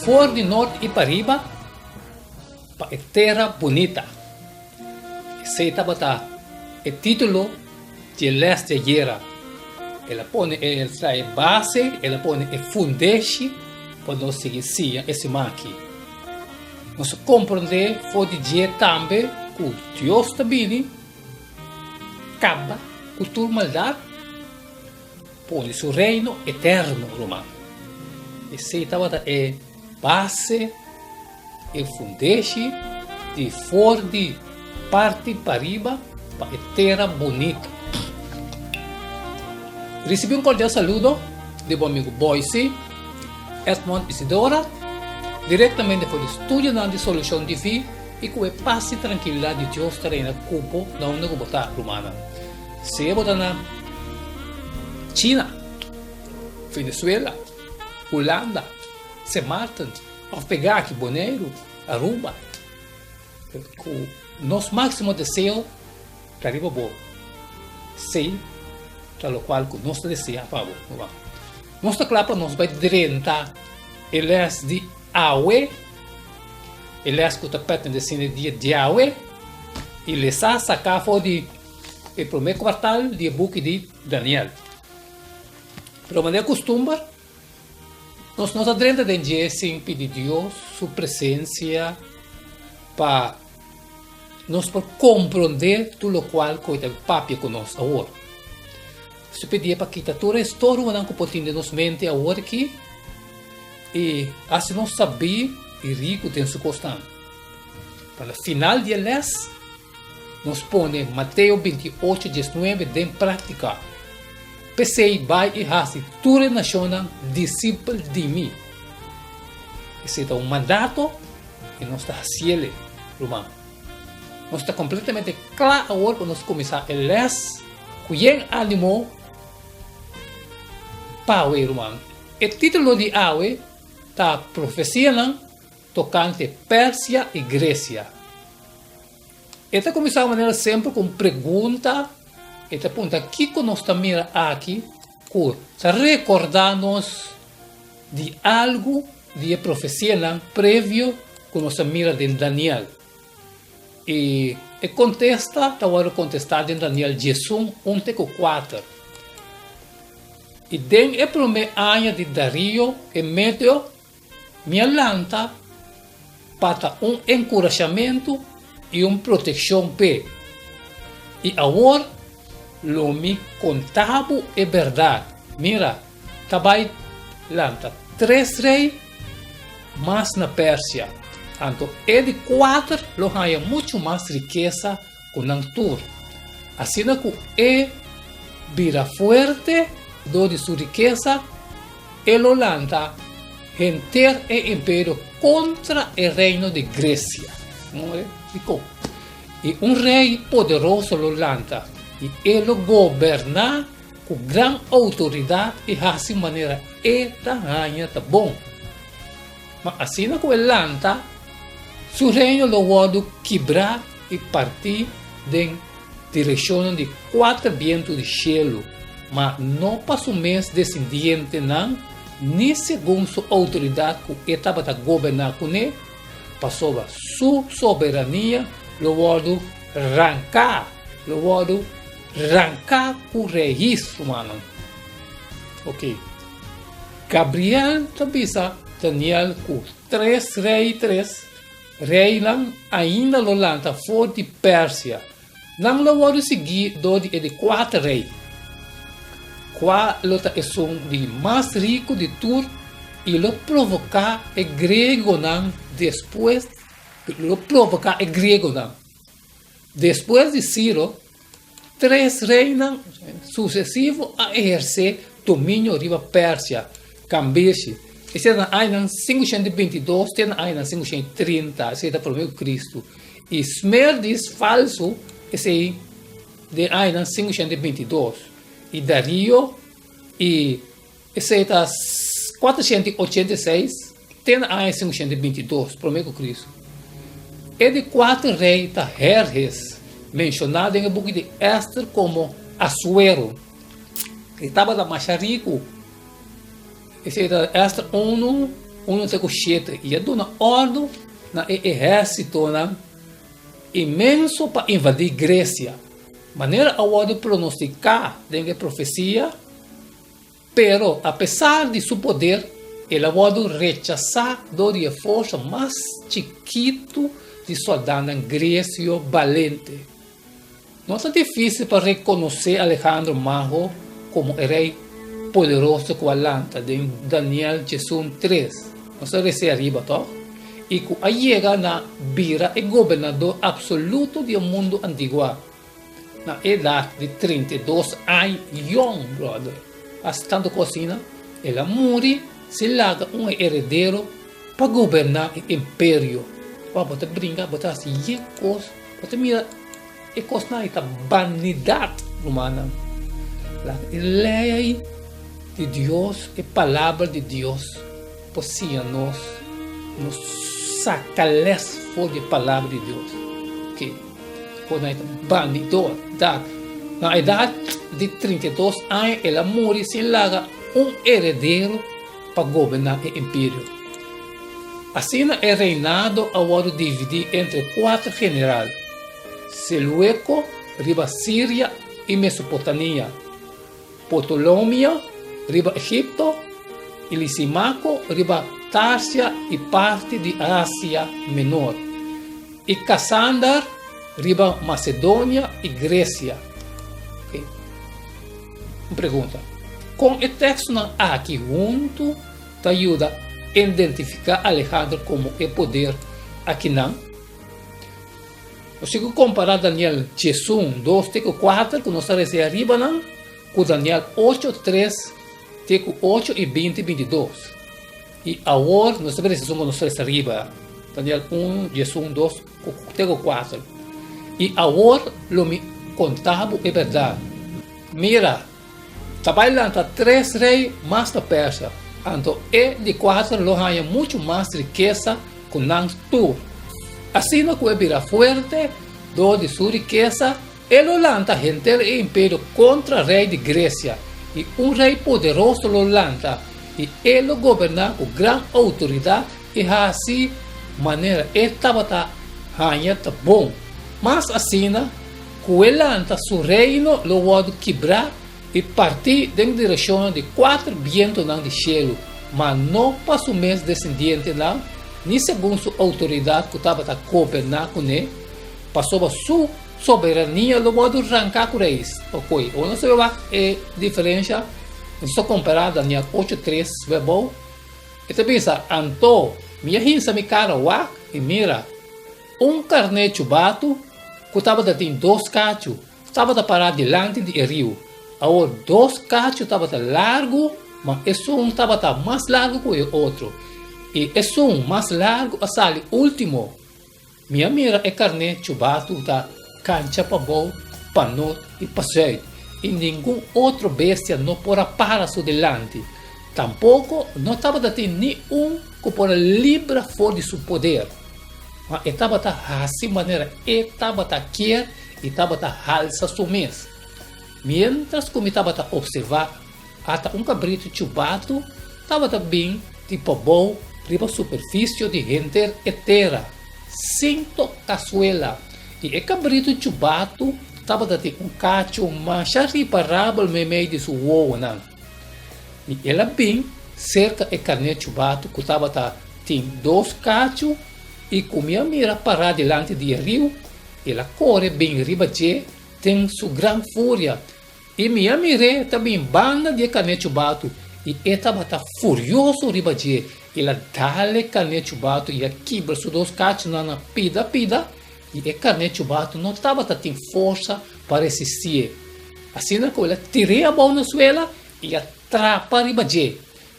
For di nort i pariba pa e tera bunita. Esei tabata e título di e lès di ayera. El a pone e trae base, el a pone e fundeshi pa nos sigui siña e siman aki. Nos a komprondé for di dje tambe ku Dios ta bini kaba ku tur maldat, pone su reino eterno, ruman. Esei tabata e base, e fundeshi di for di parti pariba pa e tera bunita. Risibi un kordial saludo di bo amigu Boyce Edmond Isidora, direktamente for di studionan di Solushon TV i ku e pas i trankilidat di Dios ta reina ku bo na unda ku bo ta, rumannan. Sea bo ta na China, Venezuela, Hulanda, Sint Maarten òf pegá aki Boneiru, Aruba, ku nos máksimo deseo ta riba bo. Esei ta lokual ku nos ta deseá pa bo. Nos ta kla pa nos bai drenta e lès di awe, e lès ku ta pertenesé na e dia di awe, i lesá saká for di e promé kuartal di e buki di Daniel. Pero manera kustumber, nos no ta drenta den dje sin pidi Dios su presensia pa nos por komprondé tur lokual ku e ta papia ku nos awor. Nos ta pidié pa kita tur e estorbonan ku por tin den nos mente awor aki i hasi nos sabí i riku den su kosnan. Pa na final di e lès, nos pone Mateo 28, 19 den práktika. P'esei bai i hasi tur e nashonnan disipel di mi. Esei ta un mandato i nos ta hasiel, ruman. Nos ta kompletamente kla awor pa nos kuminsá e lès ku yen ánimo pa awe, ruman. E título di awe ta Profesianan tokante Persia i Gresia. E ta kuminsá manera semper ku un pregunta, e ta puntra kiko nos ta mira aki ku ta rekordá nos di algu di e profesianan previo ku nos a mira den Daniel. I e kontesta ta wòrdu kontestá den Daniel 11, un te ku kuater. I den e promé aña di Dario e Medio, Mi a lanta pa ta un enkurashamentu i un protekshon p'e, i awor lo mi konta bo e bèrdat. Mira, ta bai lanta tres rei mas na Persia, anto e di kuater lo haña muchu mas rikesa ku nan tur. Asina ku e bira fuerte dor di su rikesa, e lo lanta henter e imperio kontra e reino di Gresia. Dikon? I un rei poderoso lo lanta, i e lo goberná ku gran outoridat i hasi manera e ta haña ta bon. Ma asina ku e lanta, su reino lo wòrdu kibrá i partí den direkshonnan di kuater bientu di shelu, ma no pa su mes desendientenan ni segun su outoridat ku e tabata goberná kuné, pasobra su soberania lo wòrdu ranká, lo wòrdu ranká ku reis, rumannan. Oké. Gabriel ta bisa Daniel ku tres rei tres reinan ainda lo lanta for di Persia. Nan lo wòrdu siguí dor di e di kuater rei, kua lo ta esun di mas riku di tur i lo provoká e griegonan despues lo provoká e griegonan. Despues di Siro, tres reinan susesivo a ehersé dominio riba Persia, Kambirshi, esei ta na añanan 522 te na añanan 530, esei ta promé ku Kristu, i Smerdis falsu, esei den añanan 522, i Dario, i esei ta 486 te na aña 522 promé ku Kristu. E di kuater rei ta Herhes, menshoná den e buki di Ester komo Asuero. E tabata masha riku. Esei ta Ester 1. 1 te ku 7 i a duna òrdu na e ehérsitonan inmenso pa invadí Gresia, manera a wòrdu pronostiká den e profesia. Pero, apesar di su poder, el a wòrdu rechasá dor di e forsa mas chikitu di sòldánan gresio balente. No ta difísil pa rekonosé Alejandro Magno komo e rei poderoso ku a lanta den Daniel 11:3, nos a resé ariba, tòg? I ku a yega na bira e gobernador apsoluto di e mundu antiguá. Na edat di 32 aña yòn, bròder, hasi tantu kos asina, el a muri sin laga un heredero pa goberná e imperio. Wou, bo ta bringa, bo ta hasi yen kos, bo ta mira e kosnan ei ta banidat, rumannan. Laga e lei di Dios, e palabra di Dios por siña nos, nos saka lès for di e palabra di Dios. Oke. Por na e bandidor dat. Na edat di 32 aña el a muri sin laga un heredero pa goberná e imperio. Asina e reinado a wòrdu dividí entre kuater general, Seleuco riba Siria i Mesopotania, Ptolomeo riba Egipto i Lisimaco riba Tarsia i parti di Asia Menor. I Cassander riba Macedonia i Grecia. Ok. Un pregunta. Kon e tekstonan aki huntu ta yuda identifiká Alejandro komo e poder akinan? Nos tin ku kompará Daniel 11, 2 te ku 4 ku nos ta resa aribanan ku Daniel 8, 3 te ku 8 i 20, 22. I awor nos ta bira esun ku nos trese riba, Daniel un, diesun, dos, te ku kuater. I awor lo mi konta bo e bèrdat. Mira, ta bai lanta tres rei mas na Persia, anto e di kuater lo haña muchu mas rikesa ku nan tur. Asina ku e bira fuerte dor di su rikesa, e lo lanta henter e imperio kontra rei di Gresia, i un rei poderoso lo lanta, i e lo goberná ku gran outoridat i hasi manera e tabata haña ta bon. Mas asina ku e lanta, su reino lo wòrdu kibrá i partí den direkshonnan di kuater bientunan di shelu, ma no pa su mes desendientenan, ni segun su outoridat ku tabata goberná kuné, pasobra su soberania lo wòrdu ranká ku rais. Okoe, ora nos ta wak e diferensha, nos ta kompará Daniel ocho tres webou, e ta bisa, Anto mi a hinsa mi kara wak i mira, un karné chubatu ku tabata tin dos kachu tabata pará dilanti di e riu. Awor dos kachu tabata largu, ma esun tabata mas largu ku e otro, i esun mas largu a sali último. Mi a mira e karné chubatu ta kancha pabou, panort i pasùit, i ningun otro bestia no por a para su dilanti. Tampoko no tabata tin ni un ku por a libra for di su poder. Ma e tabata hasi manera e tabata kier i tabata halsa su mes. Miéntras ku mi tabata opservá, ata un kabritu chubatu tabata bin di pabou riba superfisio di henter e tera, sin toka suela. I e kabritu chubatu tabata tin un kachu masha riparabel meimei di su wowonan. I el a bin serka e karné chubatu ku tabata tin dos kachu i ku mi a mira pará dilanti di e riu, el a kore bin riba dje den su gran furia. I mi a mir'é ta bin banda di e karné chubatu, i e tabata furioso riba dje. El a dal e karné chubatu i a kibra su dos kachunan na pida pida, i e karné chubatu no tabata tin forsa pa resistié. Asina ku el a tir'é abou na suela i a trapa riba dje,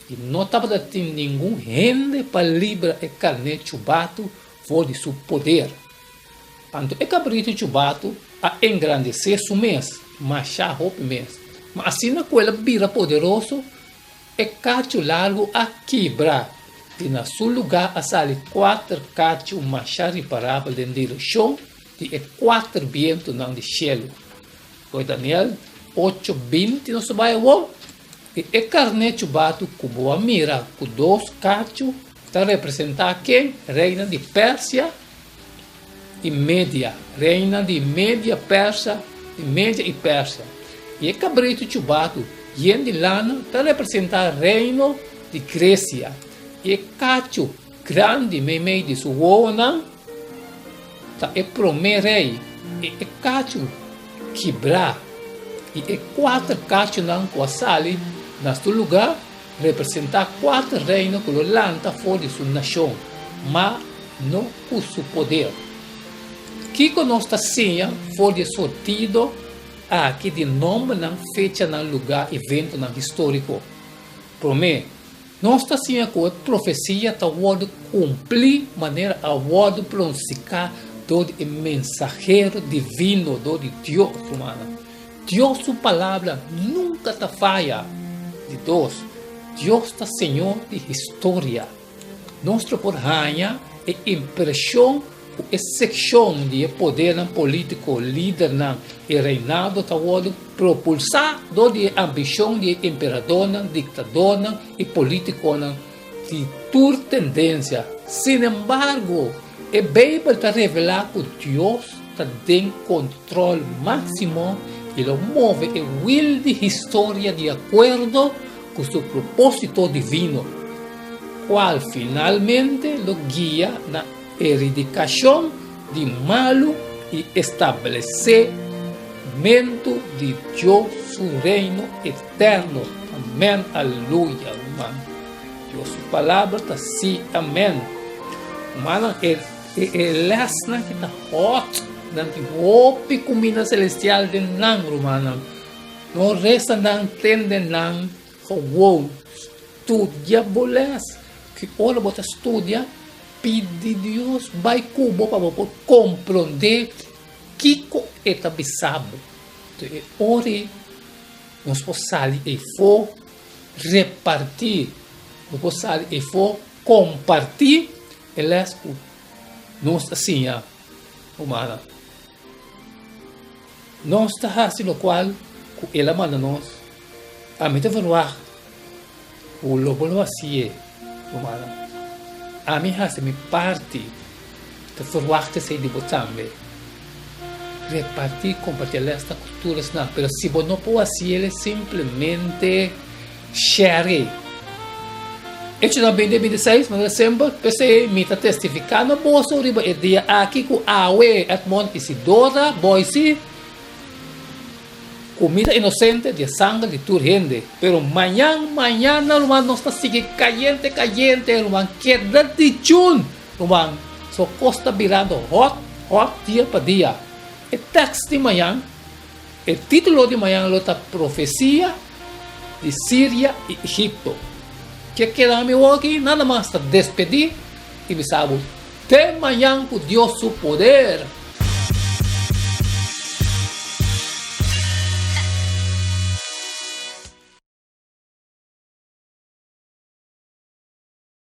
i no tabata tin ningun hende pa libra e karné chubatu for di su poder. Anto e kabritu chubatu a engrandesé su mes mashá hopi mes. Ma asina ku el a bira poderoso, e kachu largu a kibra i na su lugá a sali kuater kachu mashá riparabel den direkshon di e kuater bientunan di shelu. Koe Daniel ocho binti nos ta bai awor, I e karné chubatu ku bo a mira ku dos kachu. ta representá ken? Reinan di Persia i Media. Reinan di Media, Persia, di Media i Persia. I e kabritu chubatu yen di lana ta representá reino di Gresia. I e kachu grandi meimei di su wowonan ta e promé rei. I e kachu kibrá i e kuater kachunan ku a sali na su lugá representá kuater reino ku lo lanta for di su nashon, ma no ku su poder. Kiko nos ta siña for di e sortido aki di nòmbernan, fechanan, lugá, eventonan históriko? Promé, nos ta siña ku e profesia ta wòrdu kumplí manera a wòrdu pronsiká dor di e mensahero divino, dor di Dios, rumannan. Dios su palabra nunka ta faya. Di dos, Dios ta Señor di historia. Nos lo por haña e impreshon ku e sekshon di e podernan polítiko, lidernan i reinado ta wòrdu propulsá dor di e ambishon di e emperadornan, diktadornan i polítikonan di tur tendensia. Sinembargo, e Beibel ta revelá ku Dios ta den kontròl máksimo i lo move e wil di historia di akuerdo ku su propósito divino, kual finalmente lo guia na eradikashon di malu i establesementu di Dios su Reino eterno. Amèn. Aleluya, ruman. Dios su palabra ta sí, amèn. Rumannan, e e lèsnan ki ta hòt, nan tin hopi kuminda selestial den nan, rumannan. No resa nan, tende nan gewoon. Studia bo lès. Ki ora bo ta studia, pidi Dios bai ku bo pa bo por komprondé kiko e ta bisa bo. Enton e ora ei nos por sali eifó repartí, nos por sali eifó kompartí e lès ku nos a siña, rumannan. Nos ta hasi lokual ku El a manda nos. Ami ta verwagt ku lo bo lo hasié, rumannan. Ami hasi mi parti, ta verwagt esei di bo tambe. Repartí, kompartí e lès ta ku tur esnan, pero si bo no por hasié, simplemente share. Echonan 20, 26, manera semper, P'esei mi ta testifiká na boso riba e dia aki ku awe Edmond Isidora Boisi ku mi ta inosente di e sanger di tur hende. Pero mañan, mañana, ruman, nos ta sigui kayente, kayente, ruman, keda di chun, ruman. So kos ta birando hòt, hòt dia pa dia. E tèks di mañan. E título di mañan lo ta Profesia di Siria i Egipto. Ke keda mi wou aki nada mas ta despedí i bisa bo te mañan ku Dios su poder.